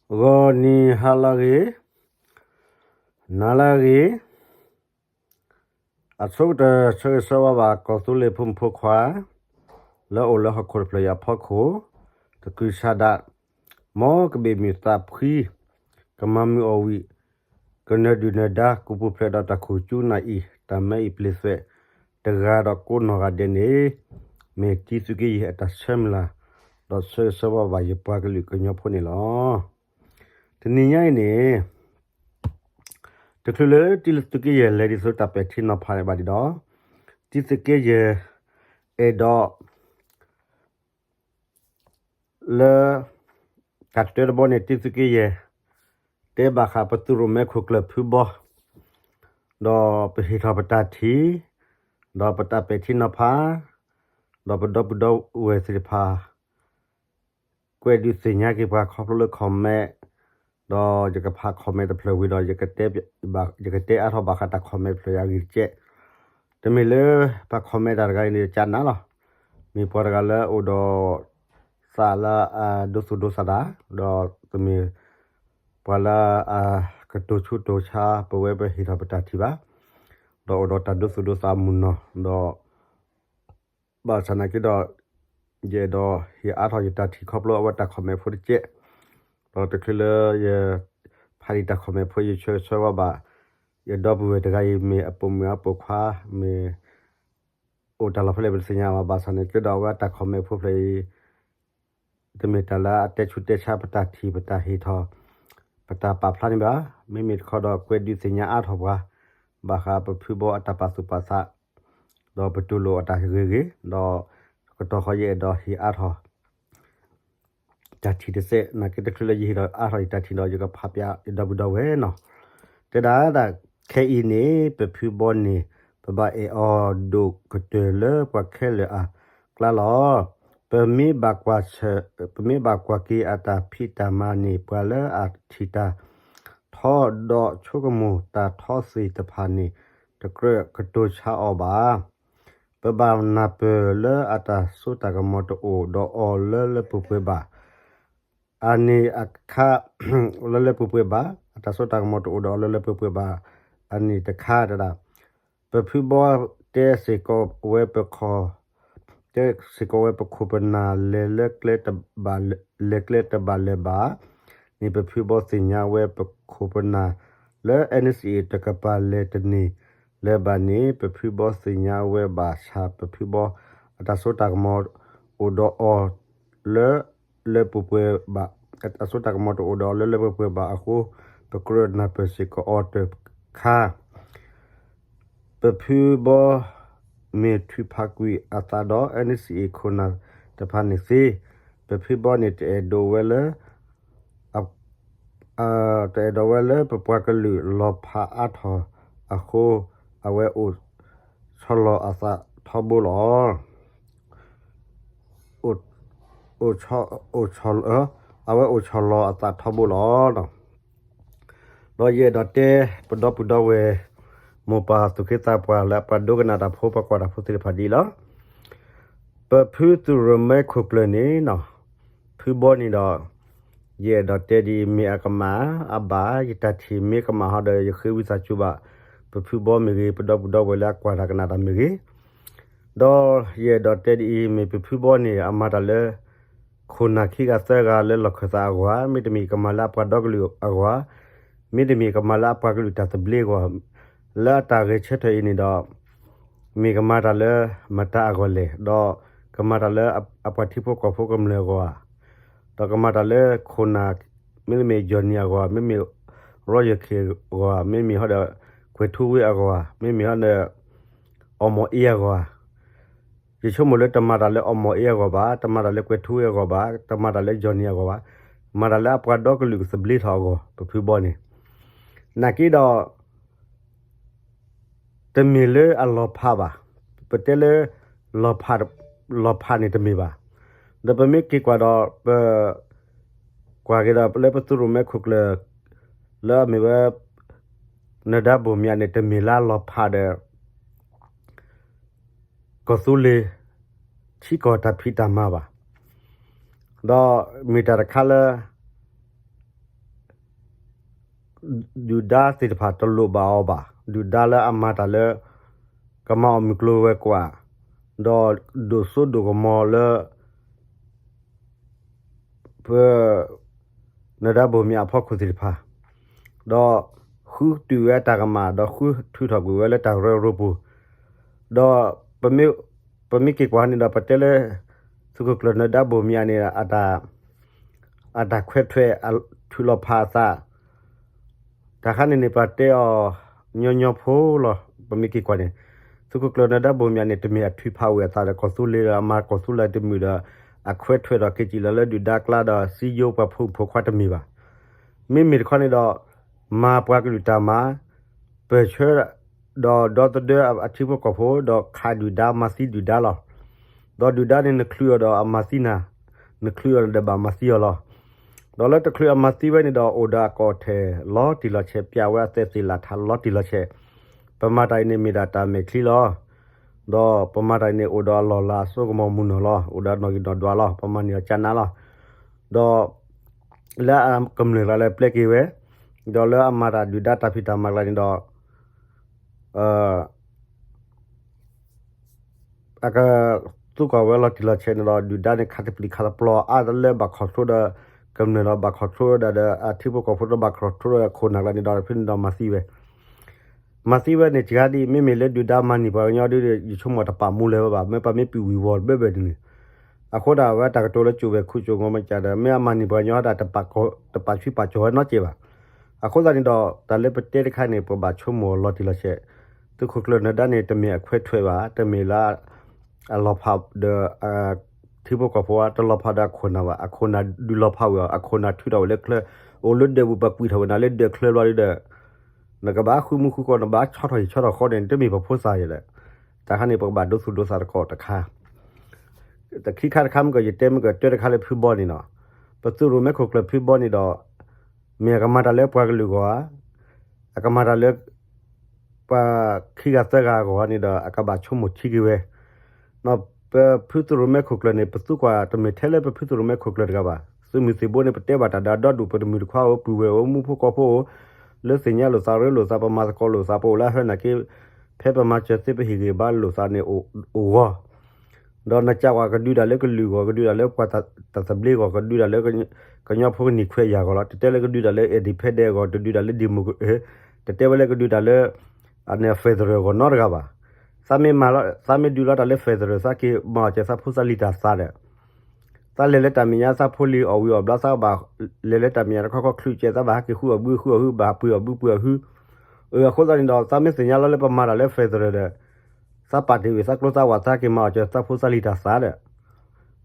ဂီၤနံၤဟါလၢအဂ့ၤ, နၤလၢအဂ့ၤ, အဆိကတၢၢ်ဆၢဂ့ၤဆၢဝါဘၣ်ကီၢ်သူလ့ၤဖိမုၣ်ဖိခွါ လၢအအိၣ်လၢဟီၣ်ခိၣ်တဖျၢၣ်အံၤအဖီခိၣ်, တကုၤဆးဒး, မ်ကဘ့ၣ်မုၢ်သးဖှံ, ကမၤမုၢ်အီၣ်ဝံၣ်, ကနၢၤဒုၣ်နၢၤဒါ ကူၣ်ပူၤဖျဲးဒီးတၢ်ခိၣ်ကၠူနၢ်အံၤ တၢ်မၢအံၤပျ့ၤသွဲး တဂၤဒီးကိးနီၢ်ဂၤဒဲးန့ၣ် မ့ၢ်တံသုးက့ယဲၢ်အတၢ်ဆၢမုၢ်လၢ် ဒီးဆၢဂ့ၤဆၢဝါဘၣ်ယပှၤကလုာ်ကညီဖိန့ၣ်လီၤ. တနံၤညါအံၤန့ၣ် တချုးလၢတံသုးက့ယဲၢ်လဲၤဒ်သိးတၢ်ပဲာ်ထံနီၤဖးန့ၣ်ဘၣ်ဒံးဒီး တံသုးက့ယဲၢ် အဲၣ်ဒိး လၢ တၢ်တတၢတဘီန့ၣ် တံသုးက့ယဲၢ် တဲဘၣ်ဃးပသုးရိၣ်မဲခိၣ်ကျၢၢ်ဖုဘီ ဒီးပဟ့ၣ်ထီၣ်ပတၢ်ထံၣ် ဒီးပတၢ်ပဲာ်ထံနီၤဖး ဒီးပဒီပုၢ်ဒီဝဲၢ်သ့ၣ်တဖၣ် ကွဲးဒုးသ့ၣ်ညါက့ၤပှၤခီဖျိလၢ comment ဒီးယကဖး comment တဖျၢၣ်ဝံၤဒီး ယကတဲအါထီၣ်ဘၣ်ဃးတၢ် comment တဖျၢၣ်အံၤအဂ့ၢ်တကဲး. တမ့ၢ်လၢပှၤ comment တၢ်တဂၤအံၤန့ၣ် ကနၣ်လီၤ. မ့ၢ်ပှၤတဂၤလၢအိၣ်ဒီး သးလၢအဒိသူၣ်ဒိသးတၢ်, ဒီးတမ့ၢ်ပှၤလၢအကတိၤဆူးတိၤဆါ ပဝဲပဟ့ၣ်ထီၣ်ပတၢ်ထံၣ်ဘၣ်, ဒီးအိၣ်ဒီးတၢ်ဒိသူၣ်ဒိသးအမုၢ်နီၢ်, ဒီး ဘၣ်ဆၣ်နာ်က့ဒီး ယအဲၣ်ဒိးဟ့ၣ်အါထီၣ်ယတၢ်ထံၣ်ခီဖျိအဝဲတၢ် comment ဖိတကဲး, ဒီးတချုးလၢယ ဖးဒံးတၢ် comment ဖိ ယဆၢဂ့ၤဆၢဝါဘၣ် ယဒီပုၢ်ဝဲၢ်တဂၤအံၤ မ့ၢ်အပိာ်မုၣ်အပိာ်ခွါ မ့ၢ် အိၣ်တၢ်လီၢ်ဖဲလဲၣ်ပတသ့ၣ်ညါဘၣ်, ဘၣ်ဆၣ်နာ်က့ဒီးအဝဲတၢ် comment ဖိဖျၢၣ်အံၤ တမ့ၢ်တၢ်လၢအတဲဆူးတဲဆါပတၢ်ထံၣ်ပတၢ်ဟ့ၣ်ထီၣ် ပတၢ်ပာ်ဖျါန့ၣ်ဘၣ်. မ့မ့ၢ်တခီဒီးကွဲးဒုးသ့ၣ်ညါအါထီၣ်ပှၤ ဘၣ်ဃးပဖုဘီအတၢ်ပာ်သူၣ်ပာ်သး ဒီးပတူၢ်လိာ်အတၢ်ဂ့ၤဂ့ၤ, ဒီးကတီၢ်ဃီယအဲၣ်ဒိးဟ့ၣ်အါထီၣ် တၢ်ထံၣ်တစဲး, နာ်က့တချုးလၢယဟ့ၣ်ဒီးအါထီၣ်ယတၢ်ထံၣ်ဒီး ယကဖးပၠးယဒီပုၢ်ဒီဝဲၢ်နီၤ. တဲဒၣ်ဒၣ် ခဲအံၤန့ၣ် ပဖုဘီန့ၣ် ပဘၣ်အဲၣ်အီၤဒိၣ်ကတၢၢ်လၢပှၤခဲလၢာ်အကျါလီၤ. ပမ့ၢ်ဘၣ်ကွၢ်ဆၢၣ်, ပမ့ၢ်ဘၣ်ကွၢ်က့ၤအတၢ်ဖံးတၢ်မၤန့ၣ် ပှၤလၢအထံၣ်တၢ်ထီဒီးဆိကမိၣ်တၢ်ထီသ့ၣ်တဖၣ်န့ၣ် တကြၢးကတိၤဆါအီၤဘၣ်. ပဘၣ်နၢ်ပၢၢ်လၢအတၢ်စိတၢ်ကမီၤတအိၣ်ဒီးအီၤလၢလၢပှဲၤပှဲၤဘၣ်. အန့ၣ်အခါ လၢလၢပှဲၤပှဲၤဘၣ်, အတၢ်စိတၢ်ကမီၤတအိၣ်ဒီးအီၤလၢလၢပှဲၤပှဲၤဘၣ်, အန့ၣ်တခါတဒၣ်, ပဖုဘီတဲစ့ၢ်ကီးဝဲပခီၣ်, တဲစ့ၢ်ကီးဝဲပခိၣ်ပနၢ်လဲၤလၢကျဲတဘၣ်လဲၤဘၣ်န့ၣ် ပဖုဘီသ့ၣ်ညါဝဲပခိၣ်ပနၢ်လၢ NCA တကပၤလဲၤတန့ၢ်လၢၤဘၣ်န့ၣ် ပဖုဘီသ့ၣ်ညါဝဲဘၣ်ဆၣ် ပဖုဘီအတၢ်စိတၢ်ကမီၤအိၣ်ဒီးအီၤလၢ လၢပှဲၤပှဲၤဘၣ်, အစိတၢ်ကမီၤတအိၣ်ဒီးအီၤလၢလၢပှဲၤပှဲၤဘၣ်အဃိ ပကြၢးနၢ်ပၢၢ်စ့ၢ်ကီးအီၤတခါ, ပဖုဘီမ့ၢ်ထုးဖးကွံာ်အသးဒီး NCA ခိၣ်နၢ်တဖၣ်န့ၣ်သ့, ပဖုဘီန့ၣ်တအဲၣ်ဒိးဝဲလၢ တအဲၣ်ဒိးဝဲလၢပပှၤကလုာ်လီၤဖးအါထီၣ်အဃိ အဝဲအိၣ်ဆီလီၤအသးထီဘိလီၤ. အိၣ်, အိၣ်, အဝဲအိၣ်ဆီလီၤအသးထီဘိလီၤ. ဒီးယအဲၣ်ဒိးတဲ ပဒီပုၢ်ဒီဝဲၢ် မိၢ်ပၢ်သူၣ်က့သးပှၢ်လၢအပှၤဒိကနၣ်တၢ်ဖိ ပှၤကွၢ်တၢ်ဖိသ့ၣ်တဖၣ်ဒ်အံၤလီၤ. ပဖုသုးရိၣ်မဲခိၣ်ကျၢၢ်န့ၣ်နီၤ, ဖုဘီန့ၣ်ဒီး ယအဲၣ်ဒိးတဲဒ်အံၤ မ့ၢ်အကမၣ်အဘၣ် ယတၢ်ထံၣ်မ့ၢ်ကမၣ်ဟီဒီး ယဃ့ဝံသးစူၤဘၣ် ပဖုဘီမ့ၢ်ဂ့ၤ ပဒီပုၢ်ဒီဝဲၢ်လၢအကွၢ်တၢ်ကနၣ်တၢ်မ့ၢ်ဂ့ၤ, ဒီးယအဲၣ်ဒိးတဲဒ်အံၤ မ့ၢ်ပဖုဘီန့ၣ် အမၤတၢ်လၢ ခိၣ်နၢ်ခံဂၤသၢဂၤလၢလီၢ်ခၢၣ်သးအဂီၢ်ဧါ, မ့တမ့ၢ်ကမၤလၢအပှၤဒီကလုာ်အဂီၢ်ဧါ, မ့တမ့ၢ်ကမၤလၢအပှၤကလုာ်တၢ်သဘျ့အဂီၢ်, လၢအတၢ်ဂဲၤဆၢထၢၣ်အံၤန့ၣ်ဒီး မ့ၢ်ကမၤတၢ်လၢမတၤအဂီၢ်လဲၣ်, ဒီးကမၤတၢ်လၢအပှၤထံဖိကီၢ်ဖိကမျၢၢ်အဂီၢ်ဧါ, ဒီးကမၤတၢ်လၢခိၣ်နၢ် မ့တမ့ၢ် Johnny အဂီၢ်ဧါ, မ့မ့ၢ် Royal K အဂီၢ်ဧါ, မ့မ့ၢ်ဟီဒီး ကွဲၤထူဝ့အဂီၢ်ဧါ, မ့မ့ၢ်ဟီဒီး အီၣ်မီၣ်အ့အဂီၢ်ဧါ. ယဆိကမိၣ်လၢတမၤတၢ်လၢအီၣ်မီၣ်အ့အဂီၢ်ဘၣ်, တမၤတၢ်လၢကွဲၤထူဝ့အဂီၢ်ဘၣ်, တမၤတၢ်လၢ Johnny အဂီၢ်ဘၣ်, မၤတၢ်လၢအပှၤဒီကလုာ်ကသဘျ့ထီၣ်အဂီၢ် ပဖုဘီန့ၣ်. နာ်က့ဒီး တမ့ၢ်လၢအလီၤဖးဘၣ်, ပတဲလၢ လီၤဖး, လီၤဖးန့ၣ်တမ့ၢ်ဘၣ်. ဒီးပမ့ၢ်က့ၤကွၢ်ဒီး ပ ကွၢ်က့ၤဒီးလၢပသုးရိၣ်မဲခိၣ်ကျၢၢ် လၢအမ့ၢ်ဝဲ နၢၤဒါဘိၣ်မၠးန့ၣ် တမ့ၢ်လၢအလီၤဖးဒီး ကီၢ်သူလ့ၤ ထံကီၢ်တၢ်ဖံးတၢ်မၤဘၣ်. ဒီးမ့ၢ်တၢ်တခါလၢ ဒုၣ်ဒါသ့ၣ်တဖၣ်တလိၣ်ဘၣ်အီၤဘၣ်. ဒုၣ်ဒါလၢအမၤတၢ်လၢ ကမၤအီၣ်မုၢ်ကျိၤဝဲၤကွာ်, ဒီးဒိၣ်စိဒိၣ်ကမီၤလၢ ဖ နၢၤဒါဘိၣ်မၠးအဖီခိၣ်သ့ၣ်တဖၣ်, ဒီးဃုတုာ်ဝဲအတၢ်ကမၣ်, ဒီးဃုထုးထီၣ်ကွံာ်ဝဲလၢတၢ်ကရၢကရိပူၤ, ဒီး ပမ့ၢ်က့ၤကွၢ်န့ၣ်ဒီး ပတဲလၢ သုးခိၣ်ကျၢၢ်နၢၤဒါဘိၣ်မၠးန့ၣ် အတၢ်ခွဲးထွဲး ထုးလီၤဖးအသး တၢ်ခါန့ၣ်န့ၣ် ပတဲအီၤညီညီဖိလီၤ. ပမ့ၢ်က့ၤကွၢ်န့ၣ် သုးခိၣ်ကျၢၢ်နၢၤဒါဘိၣ်မၠးန့ၣ် တမ့ၢ်အထုးဖးဝဲအသးဒီးကီၢ်သူလ့ၤဒီး အမၤကီၢ်သူလ့ၤတမုာ်ဒီး အခွဲးထွဲးဒီးက့ၤစံၣ်လီၤလၢဒုၣ်ဒါကျါဒီးစံယိပှၤဖိမုၣ်ဖိခွါတမ့ၢ်ဘၣ်. မ့မ့ၢ်တခီန့ၣ်ဒီး မၤပှၤကလုာ်တၢ်မၤ, ပၢၢ်ဆၢ ဒီးဒီသဒၢအထံဖိကီၢ်ဖိ ဒီးခးဒုၣ်ဒါမၤသံဒုၣ်ဒါလီၤ. ဒီးဒုၣ်ဒါန့ၣ်နချုးအီၤဒီးအမၤသံနၤ, နချုးအီၤဒီးဘၣ်မၤသံအီၤလီၤ. ဒီးလၢတချုးအမၤသံဝဲန့ၣ်ဒီး အိၣ်ဒီးအကီၢ်ထဲၣ်လီၤတံၢ်လီၤဆဲး ပျးဝဲအသဲးသ့ၣ်လးထးလီၤတံၢ်လီၤဆဲး, ပမၤတၢ်အံၤန့ၣ်မ့ၢ်ဒၣ်တၢ်မဲာ်ချံလီၤ. ဒီးပမၤတၢ်အံၤန့ၣ် အိၣ်ဒီးအလီၢ်လၤအစိကမီၤမုၢ်နီၢ်လီၤ. အိၣ်ဒီးနီၣ်ဂံၢ်နီၣ်ဒွးလီၤ. ပမၤန့ၢ်အီၤကၢ်နးလီၤ. ဒီး လၢအကမျၢၢ်ကျါလၢပျဲက့ၤဝဲ, ဒီးလၢအမၤတၢ်ဒုၣ်ဒါတၢ်ဖံးတၢ်မၤကျါန့ၣ်ဒီး အကသူကီၢ်ဝဲလီၤတံၢ်လီၤဆဲးန့ၣ်ဒီး ဒုၣ်ဒါန့ၣ် ခးတပျံၤခးတပျီၤအါတလၢဘၣ် control ဒီး ကမျၢၢ်ဒီးဘၣ် control ဝဲဒၣ်ဒီး အထံဖိကီၢ်ဖိဒီးဘၣ် control ဒီးခိၣ်နၢ်ကျါန့ၣ်ဒီး ဖဲန့ၣ်ဒီးမၤသံဝဲ မၤသံဝဲန့ၣ် စှၤဒ် မ့မ့ၢ်လၢဒုၣ်ဒါမၤန့ၢ်ပှၤကညီဒ် ယဆိကမိၣ်တပာ်မူလၢၤဝဲဘၣ် မ့ၢ်ပှၤမ့ၢ်ပံာ်ဝံၤဝီၤဘၢဘၢဒ်န့ၣ်, အဃိဒၣ်ဝဲတၢ်ကတိၤလၢကၠိၣ်ဝဲၢ်ခူၣ်ကၠိၣ်ငီမကၢ်ဒီး မ့ၢ်အမၤန့ၢ်ပှၤကညီဒၣ် တပာ်ဆှံပာ်ကၠီၤဝဲနီတစဲးဘၣ်. အဃိသတးန့ၣ်ဒီး တၢ်လၢပတဲတခါန့ၣ် ပဘၣ်ဆိကမိၣ်အီၤလီၤတံၢ်လီၤဆဲး, သုးခိၣ်ကျၢၢ်နၢၤဒါန့ၣ် တမ့ၢ်အခွဲးထွဲးဘၣ်, တမ့ၢ်လၢ အလီၤဖးဒီး ထံဖိကီၢ်ဖိ တလီၤဖးဒီးအခိၣ်နၢ်ဘၣ်, အခိၣ်နၢ်ဒုးလီၤဖးဝဲအီၤ, အခိၣ်နၢ်ထုးထီၣ်ဝဲလၢချၢ, အိၣ်လၢဒၢးပူၤ ပှၤကွံာ်ထီၣ်ဝဲနၤလၢဒၢးချၢဘျီဒီး နကဘၣ်ဃုမူဃုဃီ နဘၣ်ဆီၣ်ထီၣ်ဟံၣ်ဆီၣ်ထီၣ်ဃီန့ၣ် တမ့ၢ်ပှၤဖိသၣ်ယဲဒီး, တၢ်ခါန့ၣ် ပကဘၣ်ဒိသူၣ်ဒိသးသကိးတခါ, တခံခါတခါမ့ၢ်ကီး ယတဲမ့ၢ်ကီး တဲတခါလၢဖုဘီန့ၣ်နီၤ, ပသုးရိၣ်မဲခိၣ်ကျၢၢ်ဖုဘီန့ၣ်ဒီး မ့ၢ်အကမၤတၢ်လၢပှၤကလုာ်အဂီၢ်ဧါ, အကမၤတၢ်လၢ ပှၤခံဂၤသၢဂၤအဂီၢ်န့ၣ်ဒီး အကဘၣ်ဆိကမိၣ်ထံက့ၤဝဲ, ပဖုသုးရိၣ်မဲခိၣ်ကျၢၢ်န့ၣ် ပသူကွၢ်တမ့ၢ်ထဲလၢပဖုသုးရိၣ်မဲခိၣ်ကျၢၢ်တဂၤဘၣ်, သုးမုၢ်သံၣ်ဘိန့ၣ် ပတဲဘၣ်တၢ်ဒီးဒီဒူၣ် ပတမုၢ်တခွါဧိၤ ပုၢ်ဝဲၢ်ဧိၤ မူဖိကီၢ်ဖိဧိၤ, လၢသ့ၣ်ညါလိာ်သးရ့လိာ်သး ပမၤသကိးလိာ်သး ပအိၣ်လၢအဟၢနၤက့, ဖဲပမၤစၢၤသ့ပဟ့ၣ်ဂံၢ်ဘါလိာ်သးန့ၣ် အိၣ်ဂီၢ် ဒီးနကးကွၢ်ကဒုးတၢ်လၢကလုာ်အဂီၢ် ကဒုးတၢ်လၢပှၤတၢ်သဘျ့အဂီၢ် ကဒုးတၢ်လၢ ကညီဖိကနံၣ်ခွဲးယာ်အဂီၢ်လီၤ. တတဲလၢကဒုးတၢ်လၢ independent အဂီၢ် တဒုးတၢ်လၢ democracy တတဲဝဲလၢကဒုးတၢ်လၢ အန့ၣ် federal အဂီၢ်နီတဂၤဘၣ်. သးမ့ၢ်မၤလီၤ သးမ့ၢ်ဒုးလီၤတၢ်လၢ federal သးက့ၤမၤအီၣ်စၢၤသးဖိသးလံၤတၢ်သးဒီး သးလဲၤလၢတၢ်မဲာ်ညါသးဖိလံၤအီၣ်ဝံၤအီၣ်ဘျီ သးဘၣ်လဲၤလၢတၢ်မဲာ်ညါတခီခီ ချုးကဲသးဘၣ်ဟးက့ၤဃုအီၣ်ဘုဃုအီၣ်ဟု ဘၣ်ပှ့ၤအီၣ်ဘုပှ့ၤအီၣ်ဟု. အဃိသတးန့ၣ်ဒီး သးမ့ၢ်သ့ၣ်ညါလီၤလၢပမၤတၢ်လၢ federal ဒီး သးပာ်တ့ၢ်ဝံၤသးကျိသးဝး သးက့ၤမၤအီၣ်စၢၤသးဖိသးလံၤတၢ်သးဒီး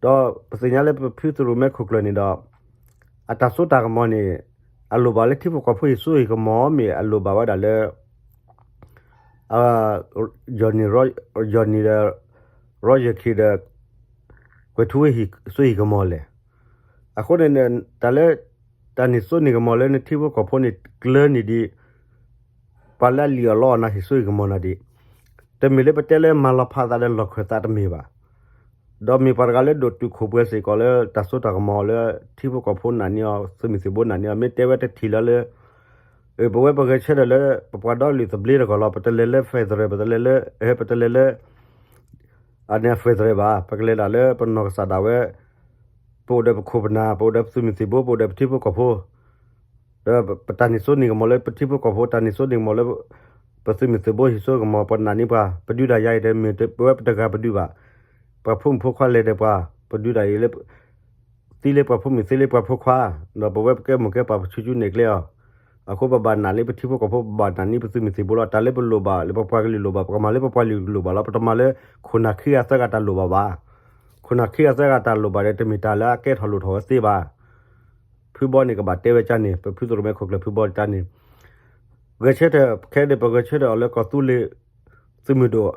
ဒီးပသ့ၣ်ညါလၢပဖုသုးရိၣ်မဲခိၣ်ကျၢၢ်န့ၣ်ဒီး အတၢ်စိတၢ်ကမီၤန့ၣ် အလိၣ်ဘၣ်လၢထံဖိကီၢ်ဖိဟံၣ်စိဟံၣ်ကမီၤ မ့ၢ်အလိၣ်ဘၣ်ဝဲဒၣ်လၢ Johnny ဒီး Roger Khin ဒီး ကွဲၤထူဝ့ဟံၣ်စိဟံၣ်ကမီၤလဲၣ်. အဃိန့ၣ် တၢ်လၢ တၢ်န့ၢ်စိန့ၢ်ကမီၤလၢနထံဖိကီၢ်ဖိန့ၣ် ကျၢၤန့ၢ်ဒံး ပှၤလၢအလံၣ်အီၣ်လီအီၣ်နၤဟံၣ်စိဟံၣ်ကမီၤနၤဒံး, တမ့ၢ်လၢပတဲလၢမၤလီၤဖးသးလၢလီၢ်ခၢၣ်သးတမ့ၢ်ဘၣ်. ဒီးမ့ၢ်ပှၤတဂၤလၢဒိၣ်တုာ်ခိၣ်ပှဲၤစ့ၢ်ကီးလၢတၢ်စိတၢ်ကမီၤလၢထံဖိကီၢ်ဖိနာ်န့ၢ်အီၤ သုးမုၢ်သံၣ်ဘိနာ်န့ၢ်အီၤ မ့ၢ်တဲဝဲတထံၣ်လၢလၢ ပဝဲပဂဲၤဆၢထၢၣ်လၢ ပပှၤဒီကလုာ်သဘျ့တဂီၢ်လီၤ. ပတလဲၤလၢ federal ပတလဲၤလၢ ပတလဲၤလၢ အန့ၣ် federal ဘၣ်. ပကလဲၤဒၣ်လၢပနီၢ်ကစၢ်ဒၣ်ဝဲ ပအိၣ်ဒီးပခိၣ်ပနၢ် ပအိၣ်ဒီးပသုးမုၢ်သံၣ်ဘိ ပအိၣ်ဒီးပထံဖိကီၢ်ဖိ ဒီးပတၢ်န့ၢ်စိန့ၢ်ကမီၤလၢပထံဖိကီၢ်ဖိ တၢ်န့ၢ်စိန့ၢ်ကမီၤလၢ ပသုးမုၢ်သံၣ်ဘိဟံၣ်စိကမီၤ ပနာ်န့ၢ်ပှၤ ပဒုးတၢ်ယၤအံၤဒီး မ့ၢ်ပဝဲပတဂၤပဒုးဘၣ်. ပှၤဖိမုၣ်ဖိခွါလဲၤဒီးပှၤ ပဒုးတၢ်အံၤလၢ သံလၢပှၤဖိမုၣ်သံလၢပှၤဖိခွါ, ဒီးပဝဲပကဲမိၢ်ကဲပၢ်ပဆူၣ်ဆူၣ်န့ၢ်ကျဲအီၤ, အဃိပဘၣ်နာ်န့ၢ်ပထံဖိကီၢ်ဖိ ပဘၣ်နာ်န့ၢ်ပသုးမုၢ်သံၣ်ဘိလီၤ. တၢ်လၢပလိၣ်ဘၣ် လၢပပှၤကလုာ်လိၣ်ဘၣ် ပကမၤလၢပပှၤကလုာ်လိၣ်ဘၣ်လီၤ. ပတမၤလၢခိၣ်နၢ်ခံဂၤသၢဂၤတၢ်လိၣ်ဘၣ်ဘၣ်. ခိၣ်နၢ်ခံဂၤသၢဂၤတၢ်လိၣ်ဘၣ်ဒီး တမ့ၢ်တၢ်လၢအကဲထီၣ်လိၣ်ထီၣ်ဝဲသ့ဘၣ်. ဖုဘီန့ၣ်ကဘၣ်တဲဝဲကၢ်န့ၣ် ပဖုသုးရိၣ်မဲခိၣ်ကျၢၢ်ဖုဘီတၢ်န့ၣ် ဂဲၤဆၢထၢၣ် ခဲအံၤန့ၣ် ပဂဲၤဆၢထၢၣ်အီၤလၢကီၢ်သူလ့ၤ သုးမုၢ်ဒိၣ်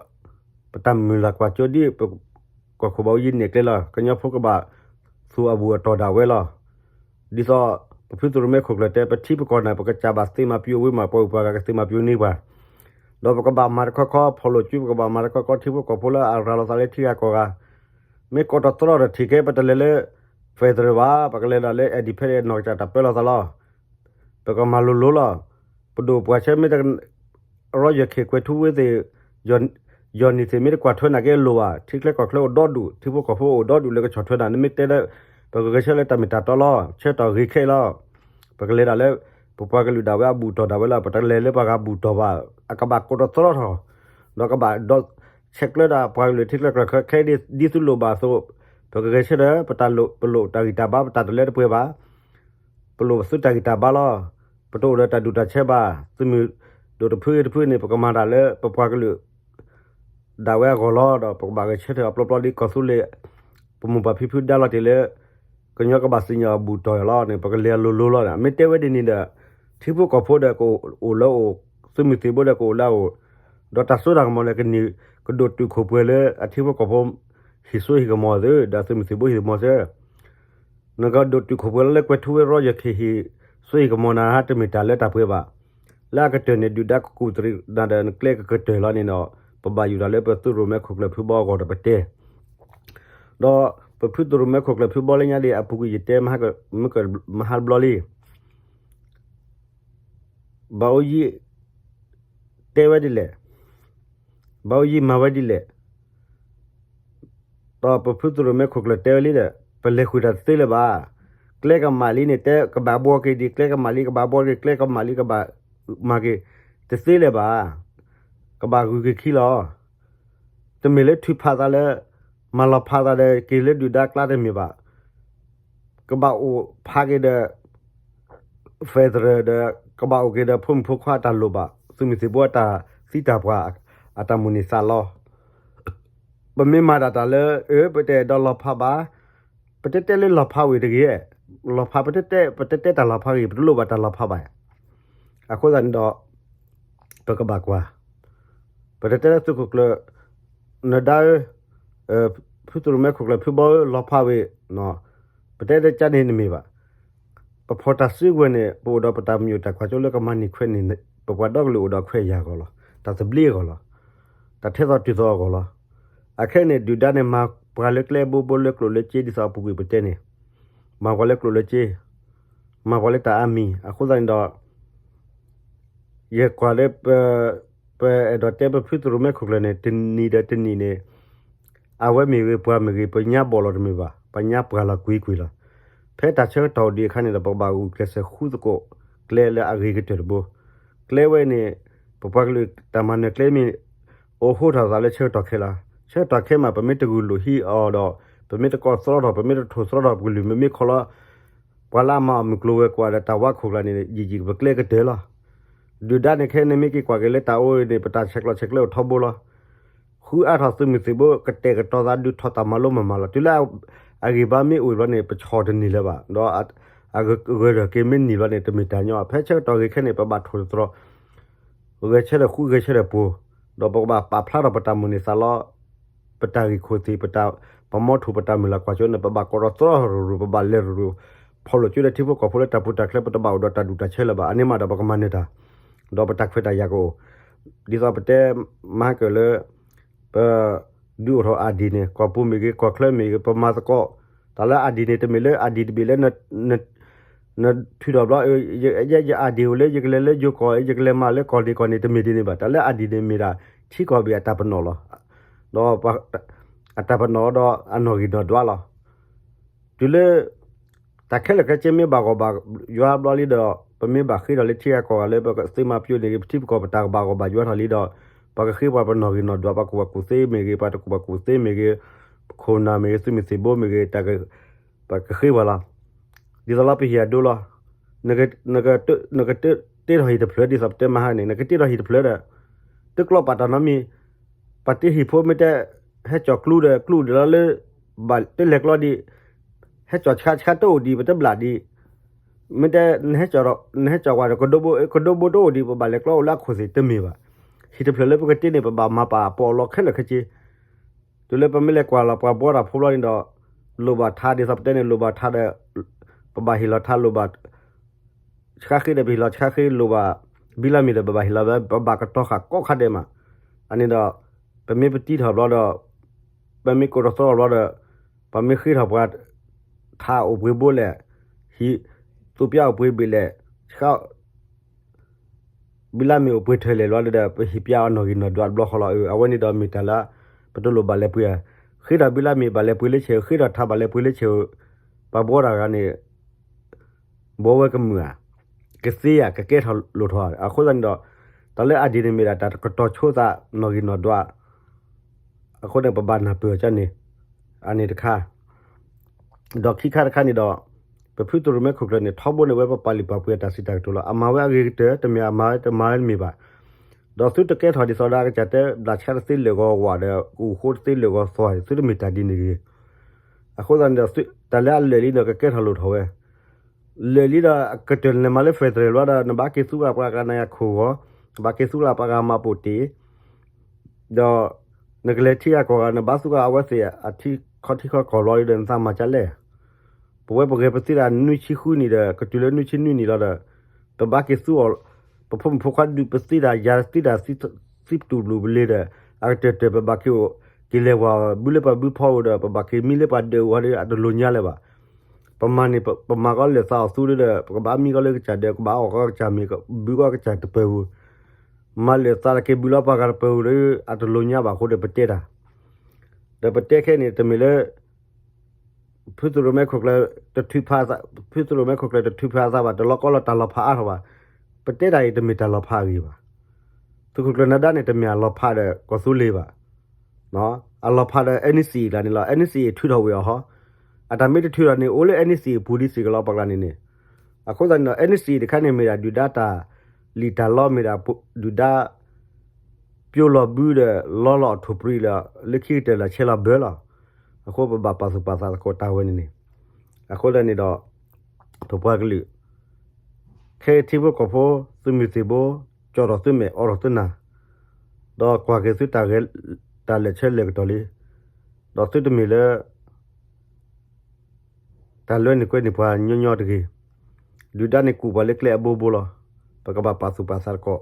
ပတၢ်မုၢ်လၢ်ကွၢ်စိဒ် ပကီၢ်ခိၣ်ဘၣ်အူယံၤန့ၢ်ကျဲလီၤ. ကညီဖိကဘၣ်သူၣ်အဘူၣ်အတီၢ်ဒၣ်ဝဲလီၤ. ဒ်သိး ပဖုသုးရိၣ်မဲခိၣ်ကျၢၢ်တဲ ပထံပကီၢ်န့ၣ် ပကစၢ်ဘၣ်သ့မၤပျိဝံၤမး ပှၤအုၣ်ပှၤဂၤကသ့မၤပျိန့ၢ်ပှၤ ဒီးပကဘၣ်မၤတခီခီ ဖီၣ်လိာ်စု ပကဘၣ်မၤတခီခီ ထံဖိကီၢ်ဖိလၢအရၤလီၤသးလၢထံဂၤကီၢ်ဂၤ မ့ၢ်ကိးထီၣ်သရီတထံၣ်ကဲ ပတလဲၤလၢ federal ဘၣ် ပကလဲၤဒၣ်လၢ independent နီၢ်ကစၢ်တၢ်ပၢလီၤသးလီၤ. ပကမၤလိၤလိၤလီၤ. ပဒိၣ်ပှၤဆၢမ့ၢ်တ ရီယၢၢ်ခ့ၣ်ကွဲၤထူဝ့သ့ၣ်, ယီၢ်နံၣ်သ့ၣ်မ့ၢ်တကွၢ်ထွဲနာ်က့လိၤဘၣ်, ထံချၢကီၢ်ချၢအိၣ်ဒီဒူၣ်, ထံဖိကီၢ်ဖိအိၣ်ဒီဒူၣ်လၢကဆီၣ်ထွဲနၤ, နမ့ၢ်တဲလၢ ပကဂဲၤဆၢလၢတၢ်မ့ၢ်တၢ်တီလီၤ, ဆၢကတီၢ်ဂ့ၤခဲအံၤလီၤ. ပကလဲၤဒၣ်လၢ ပပှၤကလုာ်ဒၣ်ဝဲအဘူၣ်တီၢ်ဒၣ်ဝဲလီၤ, ပတလဲၤလၢပှၤဂၤဘူၣ်တီၢ်ဘၣ်, အကဘၣ်ကိးတသြီထီၣ်, ဒီးကဘၣ်ဒီးဆဲးကျၢဒၣ်ပှၤကလုာ်ထံချၢကီၢ်ချၢ ခဲအံၤဒ်သုလိၣ်ဘၣ်အသိး, ပကဂဲၤဆၢဒီး ပတၢ်လိၣ် ပလိၣ်တၢ်ဂံၢ်တၢ်ဘါ ပတၢ်တလၢတပှဲၤဘၣ် ပလိၣ်ပသုတၢ်ဂံၢ်တၢ်ဘါလီၤ. ပတအိၣ်ဒီးတၢ်ဒူၣ်တၢ်ဆၢဘၣ်, သုးမုၢ်ဒိၣ်တဖုဂ့ၤတဖုန့ၣ် ပကမၤတၢ်လၢပပှၤကလုာ် ဒၣ်ဝဲအဂီၢ်လီၤ. ဒီးပကဘၣ်ဂဲၤဆၢထၢၣ်အပျီပျီဒ်ကီၢ်သူလ့ၤ ပမိၢ်ပၢ်ဖံဖုဒါလီၤတ့ၢ်လၢ ကညီကဘၣ်စံၣ်ညီၣ်အဘူၣ်တီၢ်လီၤန့ၣ် ပကလဲၤအလိၤလိၤလီၤ. မ့ၢ်တဲဝဲဒ်န့ၣ်ဒီး ထံဖိကီၢ်ဖိဒီးကအိၣ်လၢအိၣ်, သုးမုၢ်သံၣ်ဘိဒီးကအိၣ်လၢအအိၣ်, ဒီးတၢ်စိတၢ်ကမီၤဒီး ကဒိၣ်တုာ်ခိၣ်ပှဲၤလၢအထံဖိကီၢ်ဖိ ဟံၣ်စိဟံၣ်ကမီၤသု, ဒီးသုးမုၢ်သံၣ်ဘိဟံၣ်ကမီၤသု နကဒိၣ်တုာ်ခိၣ်ပှဲၤလၢကွဲၤထူဝ့ရီယၢၢ်ခ့ၣ်ဟံၣ် စိဟံၣ်ကမီၤနၤ တမ့ၢ်တၢ်လၢတၢ်ပှဲၤဘၣ်. လၢအကတၢၢ်န့ၣ် ဒုၣ်ဒါကကူၣ်တရံးနၤဒီးနကျဲကကတၢၢ်လီၤန့ၣ်ဒီး ပဘၣ်ယူၤတၢ်လၢပသုးရိၣ်မဲခိၣ်ကျၢၢ်ဖုဘီအဂီၢ်ဒီးပတဲ, ဒီးပဖုသုးရိၣ်မဲခိၣ်ကျၢၢ်ဖုဘီလၢညါဒ်အပူၤကွံာ်ယတဲ မုၢ်ကမဟါတဘျီလံ ဘၣ်အိၣ်ယံၤ တဲဝဲဒ်လဲၣ်, ဘၣ်အိၣ်ယံၤမၤဝဲဒ်လဲၣ်, ဒီးပဖုသုးရိၣ်မဲခိၣ်ကျၢၢ်တဲဝဲလံဒီး ပလဲၤဃုာ်တၢ်တသ့လၢၤဘၣ်. ကျဲကမၣ်လံန့ၣ် တဲကဘၣ်ဘှီက့ၤဒံး, ကျဲကမၣ်လံကဘၣ်ဘှီက့ၤ, ကျဲကမၣ်လံကဘၣ်မၤက့ၤ တသ့လၢၤဘၣ်. ကဘၣ်ဂုၤက့ၤခံလီၤ. တမ့ၢ်လၢထုးဖးသးလၢ မၤလီၤဖးသးဒီး က့ၤလၢဒုၣ်ဒါကျါတမ့ၢ်ဘၣ်. ကဘၣ်အိၣ်ဖးက့ၤဒီး federal ဒီး ကဘၣ်အိၣ်က့ၤဒီးဖိမုၣ်ဖိခွါအတၢ်လိၣ်ဘၣ်, သုးမုၢ်သံၣ်ဘိအတၢ်သံတၢ်ပှၢ် အတၢ်မိၣ်န့ၢ်သးလီ. ပမ့ၢ်မၤဒၣ်တၢ်လၢ အၢ ပတအဲၣ်ဒိးလီၤဖးဘၣ်, ပတတဲလၢလီၤဖးဝံၤတဂ့ၤ, လီၤဖး ပတတဲ ပတတဲတၢ်လီၤဖးဂ့ၤ, ပတလိၣ်ဘၣ်တၢ်လီၤဖးဘၣ်. အဃိသတးန့ၣ်ဒီး ပကဘၣ်ကွၢ်, ပတတဲလၢသုးခိၣ်ကျၢၢ် နဒါဧၢ, ဖုသုးရိၣ်မဲခိၣ်ကျၢၢ်ဖုဘီဧၢ လီၤဖးဝံၤ, ပတဲတကါန့ၣ်တမ့ၢ်ဘၣ်. ပဖီၣ်တၢ်စုကဝဲၤန့ၣ် ပအိၣ်ဒီးပတၢ်မုာ်တၢ်ခွါကၠိလၢကမၤန့ၢ်ခွဲးန့ၣ် ပပှၤဒီကလုာ်အိၣ်ဒီးခွဲးယာ်အဂီၢ်လီၤ. တၢ်သဘျ့အဂီၢ်လီၤ. တၢ်ထဲသိးတုၤသိးအဂီၢ်လီၤ. အခဲအံၤန့ၣ် ဒုၣ်ဒါန့ၣ် မၤပှၤလၢကျဲဘိဘိလၢကျိၣ်လၢစ့ ဒ်သိးအပူၤကွံာ်ပတဲန့ၣ်, မၤပှၤလၢကျိၣ်လၢစ့, မၤပှၤလၢတၢ်အါမံၤ, အဃိသတးန့ၣ်ဒီး ယကွၢ်လၢ ပအဲၣ်ဒိးတဲပဖုသုးရိၣ်မဲခိၣ်ကျၢၢ်န့ၣ် တနံၤဒီးတနံၤန့ၣ် အဝဲမ့ၢ်ဂ့ၤ ပှၤမ့ၢ်ဂ့ၤ ပညါဘီၣ်လီၤတမ့ၢ်ဘၣ်, ပညါပှၢ်လီၤကွံာ်ကွံာ်လီၤ. ဖဲတၢ်ဆၢကတီၢ်အိၣ်ဒံးအခါန့ၣ်ဒီး ပကဘၣ်ဂုာ်ကျဲးစၢးဃုသကိးကျဲလၢအဂ့ၤကတၢၢ်တဘိ. ကျဲဝဲန့ၣ် ပပှၤကလုာ်တၢ်မၤနၢၤကျဲမ့ၢ် အိၣ်ဟိထီၣ်သးလၢဆၢကတီၢ်ခဲလီၤ. ဆၢကတီၢ်ခဲမး ပမ့ၢ်တဂုာ်လိာ်ဟံးအီၤဒီး ပမ့ၢ်တကိးသြီထီၣ် ပမ့ၢ်တထိၣ်သြီထီၣ် ပကလုၢ်မ့မ့ၢ်ခီလီၤ ပှၤလၢအမၤအီၣ်မုၢ်ကျိၤဝဲၤကွာ်ဒီးတၢ်ဝါခိၣ်ကျါန့ၣ် ယံာ်ယံာ်ပကျဲကတၢၢ်လီၤ. ဒုၣ်ဒါန့ၣ်ခဲအံၤန့ၣ်မ့ၢ်က့ၤကွၢ်က့ၤလၢတၢ်အိၣ်န့ၣ် ပတၢ်ဆဲးကျိးဆဲးကျၢအိၣ်ထီဘိလီၤ. ဃုအါထီၣ်သုးမုၢ်သံၣ်ဘိ ကတဲာ်ကတီၤသးဒုးထီၣ်တၢ်မၤလိမၤမၤလီၤ. တုၤလၢအဂံၢ်ဘါမ့ၢ်အိၣ်ဘျီန့ၣ် ပဆီၣ်တန့ၢ်လၢၤဘၣ်, ဒီးအဂၢၢ်ဒိၣ်က့ၤမ့ၢ်န့ၢ်ဘျီန့ၣ် တမ့ၢ်တၢ်ညီ. ဖဲဆၢကတီၢ်ဂ့ၤခဲန့ၣ် ပဘၣ်ထိၣ်သတြီၤ ဂဲၤဆၢထၢၣ်ဃုဂဲၤဆၢထၢၣ်ပှိၤ, ဒီးပကဘၣ်ပာ်ဖျါထီၣ်ပတၢ်မိၣ်န့ၢ်သးလီ ပတၢ်ဂ့ၢ်ခိၣ်သ့ၣ် ပတၢ်ပမီထိၣ် ပတၢ်မုၢ်လၢ်ကွၢ်စိန့ၣ် ပဘၣ်ကိးထီၣ်သြီထီၣ်ရူၤရူၤ ပဘၣ်လဲၤရူၤရူၤ ဖီၣ်လိာ်ကၠိဒီးထံဖိကီၢ်ဖိလၢတၢ်ပူၤတၢ်ချၢ ပတဘၣ်အိၣ်ဒီးတၢ်ဒူၣ်တၢ်ဆၢလၢၤဘၣ်. အန့ၣ်မးဒီးပကမၤနၢၤတၢ် ဒီးပတၢ်ခွဲးတၢ်ယာ်ကအိၣ်, ဒ်သိးပတဲမဟါကၢၣ်လၢ ပ ဒုးအိၣ်ထီၣ်အၣ်ဒံၣ်န့ၣ် ကီၢ်ပူၤမ့ၢ်ဂ့ၤ ကီၢ်ချၢမ့ၢ်ဂ့ၤ ပမၤသကိး, တၢ်လၢအၣ်ဒံၣ်န့ၣ် တမ့ၢ်လၢအၣ်ဒံၣ်တဘ့ၣ်လၢ နထုးထီၣ်ဘျီ ယအၣ်ဒံၣ်အိၣ်လၢ ယကလဲၤလၢယိၤကီၢ် ယကလဲၤမၤလၢကီၢ်ဒ့ၣ်ကီၢ်န့ၣ် တမ့ၢ်ဒ်န့ၣ်ဘၣ်. တၢ်လၢအၣ်ဒံၣ်န့ၣ်မ့ၢ်ဒၣ် ထံကီၢ်ဘ့ၣ်အတၢ်ပနီၣ်လီၤ. ဒီး အတၢ်ပနီၣ်ဒီးအနီၣ်ဂံၢ်နီၣ်ဒွးလီၤ. တုၤလၢ တၢ်ခဲလၢာ်ခဲဆ့မ့ၢ်ဘၣ်ဂီၢ်ဘၣ်ယွၤဘျီလံဒီး ပမ့ၢ်ဘၣ်ဃ့ထီၣ်လၢထံဂၤကီၢ်ဂၤလၢပကသ့မၤပျိန့ၣ်ဂ့ၤ ပထံပကီၢ်ပတၢ်ကဘၣ်ဂီၢ်ဘၣ်ယွၤထီၣ်လံဒီး ပှၤကဃ့ပှၤပနီၣ်ဂံၢ်နီၣ်ဒွး ပှၤကူၣ်ဘၣ်ကူၣ်သ့မ့ၢ်ဂ့ၤ ပှၤတကူၣ်ဘၣ်ကူၣ်သ့မ့ၢ်ဂ့ၤ ခိၣ်နၢ်မ့ၢ်ဂ့ၤ သုးမုၢ်သံၣ်ဘိမ့ၢ်ဂ့ၤ ပှၤကဃ့ပှၤလီၤ. ဒ်သိးလီၤပဟ့ၣ်အဒိလီၤ. နကတ့ထီၣ်ဟံၣ်တဖျၢၣ် ဒ်သိးပတဲမဟါန့ၣ် နကတ့ထီၣ်ဟံၣ်တဖျၢၣ်ဒီး တကျီပာ်တၢ်နီတမံၤ ပှၤတ့ဟံၣ်ဖိမ့ၢ်တဲ ဟဲကၠီၣ်ကျူဒီး ကျူဒီးလီၤလၢ ဘၣ်တလဲၤကျီဒံး ဟဲကၠီၣ်ဆှါဆှါတအိၣ်ဒံး ပတဘျးဒံး မ့ၢ်တဲ နဟဲကၠီၣ်ကွၢ်ဒီး ကဒိဘိတအိၣ်ဒံး ပဘၣ်လဲၤကျီအိၣ်လၢအခိၣ်သ့ၣ်တမ့ၢ်ဘၣ်. ဟံၣ်တဖျၢၣ်လၢပကတ့န့ၣ် ပဘၣ်မၤပာ်အပီးအလီခဲလၢာ်ခဲဆ့ တုၤလၢပမ့ၢ်လဲၤကွၢ်လီၤပှၤဘှီတၢ်ဖိဘျီန့ၣ်ဒီး လိၣ်ဘၣ်ထါဒ်သိးပတဲန့ၣ် လိၣ်ဘၣ်ထါဒီး ပဘၣ်ဟ့ၣ်လီၤထါလိၣ်ဘၣ် ဆှါဃ့ဒီးပဟ့ၣ်လီၤဆှါဃ့ လိၣ်ဘၣ်ဘံလီမ့ၢ်ဒီး ပဘၣ်ဟ့ၣ်လီၤ ပဘၣ်ကတီၤဃာ်ကိးခါဒဲးမး. အန့ၣ်ဒီး ပမ့ၢ်ပတံထီၣ်ဘျီဒီး ပမ့ၢ်ကိးထီၣ်သီထီၣ်ဘျီဒီး ပမ့ၢ်ဃ့ထီၣ်ပှၤ ထါအိၣ်ပှ့ၤဘိလဲၣ်, ဟံၣ်သူပျါအိၣ်ပှ့ၤဘ့ၣ်လဲၣ်, ဆှါ ဘုလၢ်မ့ၢ်အိၣ်ပှဲၤထၢၣ်လဲၣ်လီၤဒီး ပဟ့ၣ်ပျၢ်အီၤနီၣ်ဂံၢ်နီၣ်ဒွးတဘျီဃီလီၤ. အဝဲန့ၣ်ဒီးမ့ၢ်တၢ်လၢ ပတလိၣ်ဘၣ်လဲၤပှ့ၤဧါ. ဃ့ဒီးဘုလၢ်မ့ၢ်ဘၣ်လဲၤပှ့ၤလၢဆဲးဧိၤ, ဃ့ဒီးထးဘၣ်လဲၤပှ့ၤလၢဆဲးဧိၤ, ပှၤဘှီတၢ်ဂၤန့ၣ် ဘှီဝဲကမုာ်ဧါ, ကသ့ဧါ, ကကဲထီၣ်လိၣ်ထီၣ်ဧါ. အဃိသတးန့ၣ်ဒီး တၢ်လၢအဒ့ၣ်န့ၣ်မ့ၢ်ဒၣ်တၢ်ကတီၤဆိသးနီၣ်ဂံၢ်နီၣ်ဒွး အဃိန့ၣ် ပဘၣ်နၢ်ပၢၢ်အီၤန့ၣ်, အန့ၣ်တခါ, ဒီးခံခါတခါန့ၣ်ဒီး ပဖုသရိၣ်မဲခိၣ်ကျၢၢ်န့ၣ် ထီဘိန့ၢ်ဝဲပပာ်လုၢ်ပာ်ပှ့ၤအတၢ်စံးတၢ်ကတိၤလီၤ. အမၤဝဲအဂ့ၤကတၢၢ်, တမ့ၢ်အမၤဝဲတမၤဝဲတမ့ၢ်ဘၣ်. ဒီးသုတကဲထီၣ်ဒ်သိးဒီးအကစၢ်တဲ ဘျးဆါတသ့လၢာ်ဂီၤဝးဒီး ကအိၣ်ဃိတသ့လၢာ်ဂီၤသီၣ်, သုတမ့ၢ်တၢ်ဒ်န့ၣ်တဂ့ၤ. အဃိသတးန့ၣ်ဒီး တၢ်လၢအလၢာ်လံဒီး ကကဲထီၣ်လိၣ်ထီၣ်ဝဲ လၢာ်လံဒီး ကတၢၢ်နလဲၤမၤလၢ federal လီၤဒီး နဘၣ်က့ၤသူဂၤပှၤဂၤနၤယၤခိၣ်ဂီၤ, နဘၣ်က့ၤသူဂၤပှၤဂၤမၤပိာ်တ့ၢ်, ဒီး နကလဲၤထံဂၤကီၢ်ဂၤ နဘၣ်သူဂၤအဝဲသ့ၣ်အထံခီထံခီကီၢ်လီၤဒီး နသးမၤကလဲၣ်. ပဝဲပဂဲၤပသ့ဒၣ်နွံဆံဃုနံၣ်ဒီး ကတုၤလၢနွံဆံနွံနံၣ်လီၤဒီး ပဘၣ်က့ၤသူအီၤ, ပဖိမုၣ်ဖိခွါဒုးပသ့ဒၣ် ယၤသ့ဒၣ်သံပတူၢ်ဘျုးပလ့ၤဒီး အကတၢၢ်တၢၢ် ပဘၣ်က့ၤအိၣ်က့ၤလဲၤဝဲ ဘုလၢပှၤဘုဖီဧိၤဒီး ပဘၣ်က့ၤမံလၢပှၤဒၢးဧိၤဒီး အတလိၤညါလၢၤဘၣ်. ပမၤန့ၣ် ပမၤကီးလၢာ်သးအီၣ်သူဒီး ပကဘၣ်မံကီးလၢကစၢ်ဒၢး ကဘၣ်အီၣ်ကီးကစၢ်မ့ၤ ဘုကီးကစၢ်တပၢၤဧိၤ, မၤလၢာ်သးတက့ၤဘုလီၤပှၤဂၤတပၢၤဧိၤဒီး အတလိၤညါဘၣ်အဃိဒီးပတဲတၢ်, ဒီးပတဲခဲန့ၣ် တမ့ၢ်လၢ ဖုသရိၣ်မဲခိၣ်ကျၢၢ်တထုးဖး, ဖုသရိၣ်မဲခိၣ်ကျၢၢ်တထုးဖးအသးဘၣ်, တလီၤကီလီၤတၢ်လီၤဖးအါထီၣ်ဘၣ်. ပတဲတၢ်အံၤတမ့ၢ်တၢ်လီၤဖးအဂ့ၢ်ဘၣ်. သုးခိၣ်ကျၢၢ်နၤဒါန့ၣ် တမ့ၢ်အလီၤဖးဒီးကီၢ်သူလ့ၤဘၣ်. အလီၤဖးဒီး NCA ကျါန့ၣ်လီၤ. NCA ထုးထီၣ်ဝံၤအီၤဟီ, အတၢ်မ့ၢ်တထုးထီၣ်န့ၣ် အိၣ်လၢ NCA အပူၤဒ်စ့ၢ်ကီးလီၤ ပှၤကျါန့ၣ်န့ၣ်. အဃိသတးန့ၣ်ဒီး NCA တခါန့ၣ်မ့ၢ်ဒၣ်ဒုၣ်ဒါတၢ်လံၣ်တၢ်လီ မ့ၢ်ဒၣ်ဒုၣ်ဒါ ပျိလီၤဘုဒီး လီလီၤအထိၣ်ပြံးလီၤ လၢခံကတၢၢ်လီၤဆဲးလီၤဘၢလီၤ. အဃိပဘၣ်ပာ်သူၣ်ပာ်သးသကိးတၢ်ဝဲန့ၣ်န့ၣ်. အဃိသတးန့ၣ်ဒီး ပပှၤကလုာ် ခဲအံၤထံဖိကီၢ်ဖိ သုးမုၢ်သံၣ်ဘိ ကၠီၣ်ထီၣ်သုမဲာ် အိးထီၣ်သုနၢ်, ဒီးကွၢ်က့ၤသုတၢ်ဂဲၤ တၢ်လဲၤဆၢလဲၤကတီၢ်လံ, ဒီးသုတမ့ၢ်လၢ တၢ်လၢန့ၣ်ကွဲန့ၢ်ပှၤညီညီတဂ့ၤ. ဒုၣ်ဒါန့ၣ်ကူၣ်ပှၤလၢကျဲအဘိဘိလီၤ. ပကဘၣ်ပာ်သူၣ်ပာ်သးသကိး,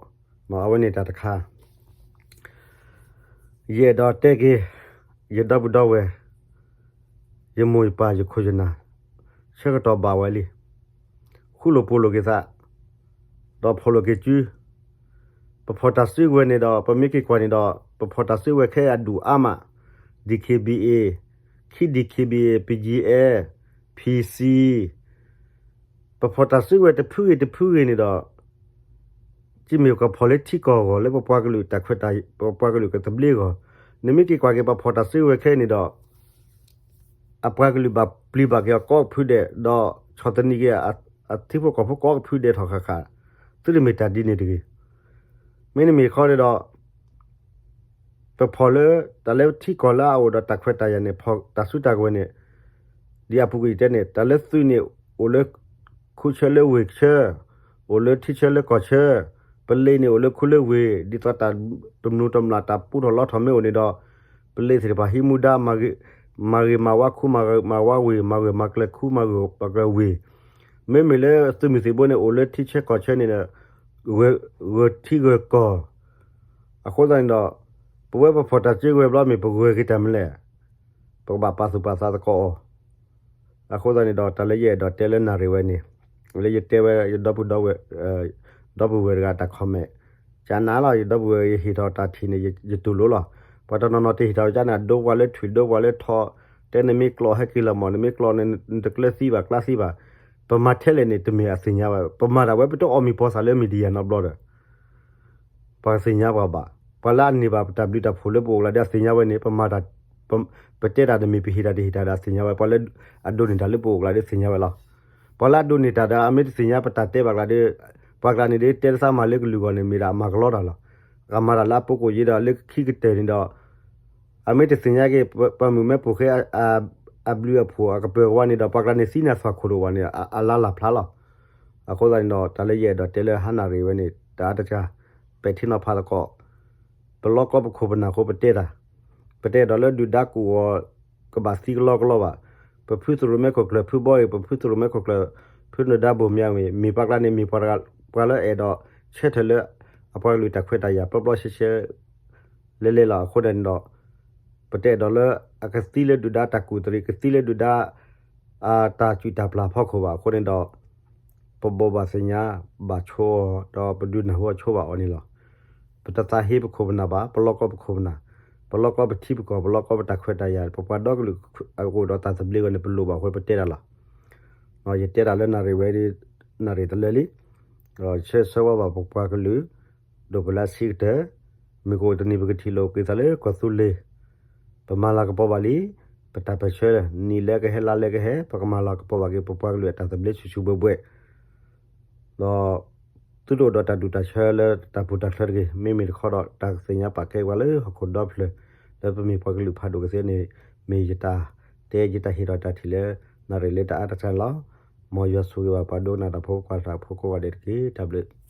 အဝဲန့ၣ်တၢ်တခါ. ယအဲၣ်ဒိးတဲက့ၤ ယဒီပုၢ်ဒီဝဲၢ်, ယမိၢ်ယပၢ်ယခိၣ်ယနၢ်, ဆၢကတီၢ်ဘၣ်ဝဲလံ. ဃူလိာ်ဖိးလိာ်က့ၤသး, ဒီးဖီၣ်လိာ်က့ၤစု ပဖီၣ်တၢ်စုကဝဲၤန့ၣ်ဒီး ပမ့ၢ်က့ၤကွၢ်န့ၣ်ဒီး ပဖီၣ်တၢ်စုကဝဲၤခဲအံၤအဒူၣ်အါမး, DKBA, ခံ DKBA, BGF, PC, ပဖီၣ်တၢ်စုကဝဲၤတဖုဂ့ၤတဖုဂ့ၤန့ၣ်ဒီး ကမ့ၢ်ကဖီၣ်လၢထံကီၢ်အဂီၢ် လၢပပှၤကလုာ်တၢ်ခွဲးတၢ် ပပှၤကလုာ်ကသဘျ့အဂီၢ်, နမ့ၢ်က့ၤကွၢ်က့ၤပဖီၣ်တၢ်စုကဝဲၤခဲအံၤန့ၣ်ဒီး အပှၤကလုာ်ဘၣ်ပျံၤဘၣ်က့ၤအီၤကိးဖုဒဲး ဒီးဆီၣ်သနံးက့ၤ အထံဖိကီၢ်ဖိကိးဖုဒဲးထီၣ်ဃၣ်ဃၣ်, သုတမ့ၢ်တၢ်ဒ်န့ၣ်တဂ့ၤ. မ့တမ့ၢ်ဃီဒီး ပဖီၣ်လၢ တၢ်လၢထံကီၢ်လၢအအိၣ်ဒီးတၢ်ခွဲးတၢ်ယာ်န့ၣ် ဖီၣ်တၢ်စုတၢ်ကဝဲၤန့ၣ် ဒ်အပူၤကွံာ်ယတဲန့ၣ် တၢ်လၢသုးန့ၣ် အိၣ်လၢ ခူဆၢလၢဝ့ၢ်ဆၢ, အိၣ်လၢထံဆၢလၢကီၢ်ဆၢ, ပလ့းန့ၣ်အိၣ်လၢခူလၢဝ့ၢ် ဒ်သိးတၢ်တမျိးတမျာ်တၢ်ပူထီၣ်လီထီၣ်မ့ၢ်အိၣ်န့ၣ်ဒီး ပလ့းသ့ၣ်တဖၣ်ဟံးမူဒါ မၤဂ့ၤမၤဝါခူ မၤဂ့ၤမၤဝါဝ့ၢ် မၤဂ့ၤမၤကျၢၤခူ မၤဂ့ၤမၤကျၢၤဝ့ၢ်, မ့မ့ၢ်လၢသုးမုၢ်သံၣ်ဘိန့ၣ် အိၣ်လၢထံဆၢကီၢ်ဆၢန့ၣ်ဒီး ဂၢၢ်ထံဂၢၢ်ကီၢ်, အဃိသတးန့ၣ်ဒီး ပဝဲပဖီၣ်တၢ်စုကဝဲၤဘျီမ့ၢ်ပဂၢၢ်က့ၤတၢ်မနုၤလဲၣ်, ပကဘၣ်ပာ်သူၣ်ပာ်သးသကိးအီၤ. အဃိသတးန့ၣ်ဒီး တၢ်လၢယအဲၣ်ဒိးတဲလၢနၣ်ရံၣ်ဝဲန့ၣ် လၢယတဲဝဲယဒီပုၢ်ဒီဝဲၢ်, ဒီပုၢ်ဝဲၢ်တဂၤတၢ် comment, ကနၤလီၤ ယဒီပုၢ်ဝဲၢ် ယဟ့ၣ်ထီၣ်တၢ်ထံၣ်န့ၣ် ယတူၢ်လိာ်လီၤ. ပှၤတနီၤနီၤတဟ့ၣ်ထီၣ်ကနၤ ဒိပှၤလၢထွံၣ် ဒိပှၤလၢထိး, တဲနမ့ၢ်ကျိးဟဲက့ၤလီၤမး နမ့ၢ်ကျိးန့ၣ် နတကျၢၤသံဘၣ်ကျါသံဘၣ်. ပမၤထဲလဲၣ်န့ၣ် တမ့ၢ်အသ့ၣ်ညါဘၣ်. ပမၤဒၣ်ဝဲ ပတအီၣ်မ့ၤပီသၣ်လၢ media နီတဘျီဒီး ပှၤသ့ၣ်ညါပှၤဘၣ်. ပှၤလၢအန့ၢ်ဘၣ်ပတၢ်ဘျုးတၢ်ဖှိၣ်လၢပအိၣ်ကျါဒီး အသ့ၣ်ညါဝဲန့ၣ် ပမၤတၢ်, ပ, ပတဲတၢ်တမ့ၢ် ပဟ့ၣ်တၢ်တဟ့ၣ်တၢ်ဒီး အသ့ၣ်ညါဝဲ. ပှၤလၢအဒိးန့ၢ်တၢ်လၢပအိၣ်ကျါဒီးသ့ၣ်ညါဝဲလီၤ. ပှၤလၢအဒိးန့ၢ်တၢ်ဒီး အမ့ၢ်တသ့ၣ်ညါပတၢ်တဲဘၣ်ကျါဒီး ပှၤကျါန့ၣ်ဒီး တဲတသးမၤလၢကလုာ်ဂီၢ်န့ၣ် မ့ၢ်ဒၣ်အမၤကလီတၢ်လီၤ. အမၤတၢ်လၢအပူၤကွံာ်ယံၤဒီး လၢခံကတၢၢ်န့ၣ်ဒီး အမ့ၢ်တသ့ၣ်ညါက့ၤ ပှၤမုၣ်မဲပိာ်ဃဲ အဘျုးအဖှိၣ်အကပၢၤဝဲန့ၣ်ဒီး ပှၤကျါန့ၣ်သံနၢ်သွၣ်ခိၣ်ဒိၣ်ဝဲန့ၣ် အလါလၢ်ဖျါလီၤ. အဃိသတးန့ၣ်ဒီး တၢ်လၢယအဲၣ်ဒိးတဲလၢဟါနၣ်ရံၣ်ဝဲန့ၣ် တၢ်အါတကၢ် ပဲာ်ထံနီၤဖးသကိး ပလီၢ်ကီၢ်ပခိၣ်ပနၢ်ဃိပတဲတၢ်, ပတအဲၣ်ဒိးလၢဒုၣ်ဒါကူၣ်အီၤ ကဘၣ်သံကလီကလီဘၣ်. ပဖုသရိၣ်မဲခိၣ်ကျၢၢ်ဖုဘီအံၤ ပဖုသရိၣ်မဲခိၣ်ကျၢၢ် ဖုနၢၤဒါဘိၣ်မၠးဝံၤ မ့ၢ်ပှၤကျါန့ၣ် မ့ၢ်ပှၤလၢအဲၣ်ဒိးဆၢထၢၣ်လၢ အပှၤကလုာ်တၢ်ခွဲးတၢ်ယာ်ပျီပျီရှဲရှဲ လဲလဲလီၤ. အဃိန့ၣ်ဒီး ပတအဲၣ်ဒိးလၢအကသံလၢဒုၣ်ဒါတၢ်ကူၣ်တရံး ကသံလၢဒုၣ်ဒါ အတၢ်စူၢ်တၢ်ပျၢ်ဖီခိၣ်ဘၣ်. အဃိန့ၣ်ဒီး တ ပဘိးဘၣ်သ့ၣ်ညါဘၣ်ဆိအီၤ ဒီးပဒုးနၢ်ဟူအီၤဆိဘၣ်အီၤန့ၣ်လီၤ. ပတသးဟ့ပခိၣ်ပနၢ်ဘၣ်, ပလီၢ်ကီၢ်ပခိၣ်ပနၢ်, ပလီၢ်ကီၢ်ပထံပကီၢ်, ပလီၢ်ကီၢ်ပတၢ်ခွဲးတၢ်ယာ်, ပပှၤဒီကလုာ်အအိၣ်ဒီးတၢ်သဘျ့အဂီၢ်န့ၣ် ပလိၣ်ဘၣ်အဃိပတဲတၢ်လီၤ. ယတဲတၢ်လၢနၣ်ရံၣ်ဝဲ, နၣ်ရံၣ်တလၢလံ, ဒီးဆၢဆၢဝါဘၣ်ပပှၤကလုာ် ဒိၣ်ပလၢဆံးကတၢၢ်, မ့ၢ်ကအိၣ်တနံၤပကထံၣ်လိာ်က့ၤသးလၢကီၢ်သူလ့ၤ, ပမၤလၤကပီၤဘၣ်လံ, ပတၢ်ပၢၢ်ဆၢ နံၣ်လၢကဟဲလါလၢကဟဲ ပကမၤလၤကပီၤဘၣ်က့ၤ ပပှၤကလုာ်အတၢ်သဘျ့ဆူၣ်ဆူၣ်ဘှဲၣ်ဘှဲၣ် ဒီး သုတအိၣ်ဒီးတၢ်ဒူၣ်တၢ်ဆၢလၢတၢ်ပူၤတၢ်ချၢတဂ့ၤ. မ့မ့ၢ်တခီဒီး တၢ်ကသ့ၣ်ညါပာ်ကဲပှၤလၢဟီၣ်ခိၣ်ဒီဖျၢၣ် လၢပမ့ၢ်ပှၤကလုာ်ဖးဒိၣ်ကသ့န့ၣ် မ့ၢ်ယတၢ်တဲယတၢ်ဟ့ၣ်ထီၣ်တၢ်ထံၣ်လၢ နၣ်ရံၣ်လၢတအါတစှၤန့ၣ်လီၤ. မ်ယွၤဆိၣ်ဂ့ၤဘၣ်ပှၤဒိကနၣ်တၢ်ဖိကိးဂၤဒဲးတက့ၢ်. တၢ်ဘျုး